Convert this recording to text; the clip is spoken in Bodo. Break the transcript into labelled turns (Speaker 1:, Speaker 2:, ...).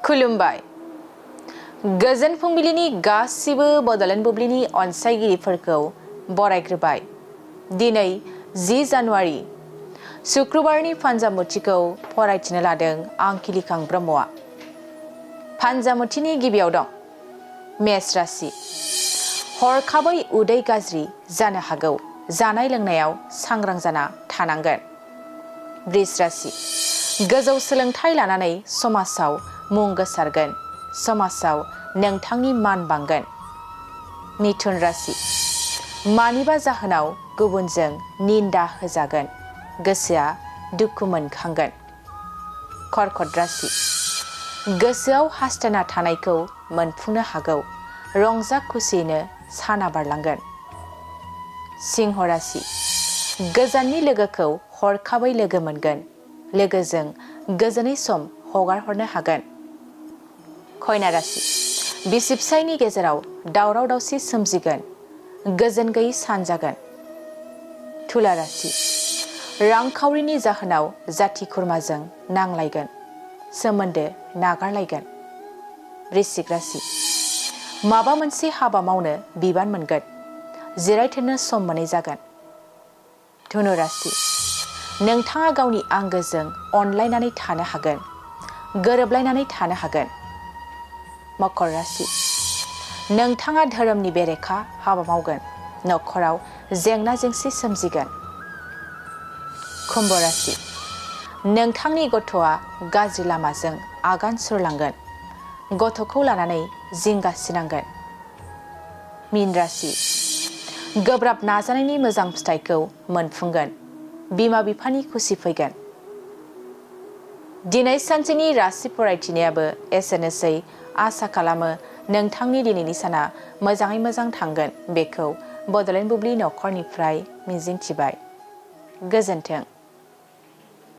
Speaker 1: खुलुमबाय गोजोन फुंबिलिनि गासिबो बड'लेण्ड बुब्लिनि अनसायगिरिफोरखौ बरायग्रोबाय। दिनै 10 जानुवारि शुक्रबारनि फान्जामुथिखौ फरायथिनो लादों आं किलिखां ब्रह्मआ। फान्जामुथिनि गिबियाव दं मेष राशि। हरखाबै उदै गाज्रि जानो हागौ, जानाय लोंनायाव सांग्रां जाना थानांगोन। वृष राशि। गोजौ सोलोंथाइ लानानै समाजाव मुं गोसारगोन, समाजाव नोंथांनि मान बांगोन। मिथुन राशि। मानिबा जाहोनाव गुबुनजों निन्दा होजागोन, गोसोआ दुखु मोनखांगोन। कर्कट राशि। गोसोआव हास्थायना थानायखौ मोनफुंनो हागौ, रंजा खुसियैनो साना बारलांगोन। सिंह राशि। गोजाननि लोगोखौ हरखाबै लोगो मोनगोन, लोगोजों गोजोनै सम हगार हरनो हागोन। कन्या राशि। बिसि फिसायनि गेजेराव दावराव दावसि सोमजिगोन, गोजोन गैयै सान जागोन। तुला राशि। रांखावरिनि जाहोनाव जाथि खुरमाजों नांलायगोन, सोमोन्दो नागारलायगोन। वृश्चिक राशि। माबा मोनसे हाबा मावनो बिबान मोनगोन, जिरायथनो सम मोनै जागोन। धनु राशि। नोंथाङा गावनि आंगोजों अनलायनानै थानो हागोन, गोरोबलायनानै थानो हागोन। मकर राशि। नोंथाङा धोरोमनि बेरेखा हाबा मावगोन, नखराव जेंना जेंसि सोमजिगोन। कुम्भ राशि। नोंथांनि गथ'आ गाज्रि लामाजों आगान सुरलांगोन, गथ'खौ लानानै जिंगासिनांगोन। मीन राशि। गोब्राब नाजानायनि मोजां फिथाइखौ मोनफुंगोन, बिमा बिफानि खुसि फैगोन। दिनै सानसेनि राशि फरायथिनायाबो एसेनोसै। आसा खालामो नोंथांनि दिनैनि साना मोजाङै मोजां थांगोन, बेखौ बड'लेण्ड बुब्लि नखरनिफ्राय मिजिंथिबाय। गोजोन्थों।